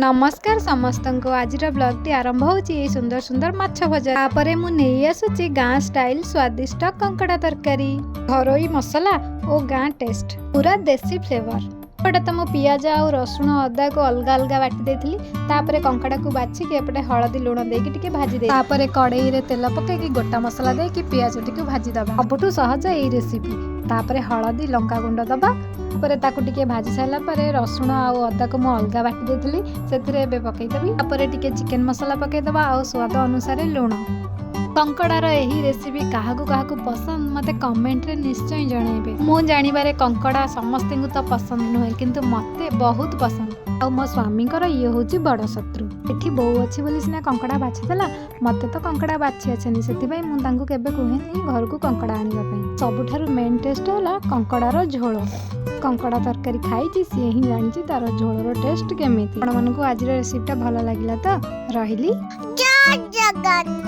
ନମସ୍କାର ସମସ୍ତଙ୍କୁ। ଆଜିର ବ୍ଲଗ୍ଟି ଆରମ୍ଭ ହେଉଛି ଏଇ ସୁନ୍ଦର ସୁନ୍ଦର ମାଛ ଭଜା। ତାପରେ ମୁଁ ନେଇ ଆସୁଛି ଗାଁ ଷ୍ଟାଇଲ ସ୍ୱାଦିଷ୍ଟ କଙ୍କଡ଼ା ତରକାରୀ। ଘରୋଇ ମସଲା ଓ ଗାଁ ଟେଷ୍ଟ, ପୁରା ଦେଶୀ ଫ୍ଲେଭର। ଏପଟେ ତ ମୁଁ ପିଆଜ ଆଉ ରସୁଣ ଅଦାକୁ ଅଲଗା ଅଲଗା ବାଟି ଦେଇଥିଲି। ତାପରେ କଙ୍କଡ଼ାକୁ ବାଛିକି ଏପଟେ ହଳଦୀ ଲୁଣ ଦେଇକି ଟିକେ ଭାଜି ଦେଇ, ତାପରେ କଡ଼େଇରେ ତେଲ ପକେଇକି ଗୋଟା ମସଲା ଦେଇକି ପିଆଜଟିକୁ ଭାଜିଦେବା। ସବୁଠୁ ସହଜ ଏଇ ରେସିପି। ତାପରେ ହଳଦୀ ଲଙ୍କା ଗୁଣ୍ଡ ଦବା। ତାପରେ ତାକୁ ଟିକେ ଭାଜି ସାରିଲା ପରେ ରସୁଣ ଆଉ ଅଦାକୁ ମୁଁ ଅଲଗା ବାଟି ଦେଇଥିଲି, ସେଥିରେ ଏବେ ପକେଇଦେବି। ତାପରେ ଟିକେ ଚିକେନ ମସଲା ପକେଇଦେବା ଆଉ ସ୍ୱାଦ ଅନୁସାରେ ଲୁଣ। କଙ୍କଡ଼ାର ଏହି ରେସିପି କାହାକୁ କାହାକୁ ପସନ୍ଦ, ମୋତେ କମେଣ୍ଟରେ ନିଶ୍ଚୟ ଜଣାଇବେ। ମୁଁ ଜାଣିବାରେ କଙ୍କଡ଼ା ସମସ୍ତଙ୍କୁ ତ ପସନ୍ଦ ନୁହେଁ, କିନ୍ତୁ ମୋତେ ବହୁତ ପସନ୍ଦ। ଆଉ ମୋ ସ୍ୱାମୀଙ୍କର ଇଏ ହେଉଛି ବଡ଼ ଶତ୍ରୁ। ଏଠି ବୋଉ ଅଛି ବୋଲି ସିନା କଙ୍କଡ଼ା ବାଛିଦେଲା, ମୋତେ ତ କଙ୍କଡ଼ା ବାଛି ଆସେନି। ସେଥିପାଇଁ ମୁଁ ତାଙ୍କୁ କେବେ କୁହେନି ଘରକୁ କଙ୍କଡ଼ା ଆଣିବା ପାଇଁ। ସବୁଠାରୁ ମେନ୍ ଟେଷ୍ଟ ହେଲା କଙ୍କଡ଼ାର ଝୋଳ। କଙ୍କଡ଼ା ତରକାରୀ ଖାଇଛି ସିଏ ହିଁ ଜାଣିଛି ତାର ଝୋଳର ଟେଷ୍ଟ କେମିତି। ଆପଣମାନଙ୍କୁ ଆଜିର ରେସିପିଟା ଭଲ ଲାଗିଲା ତ? ରହିଲି। ଜୟ ଜଗନ୍ନାଥ।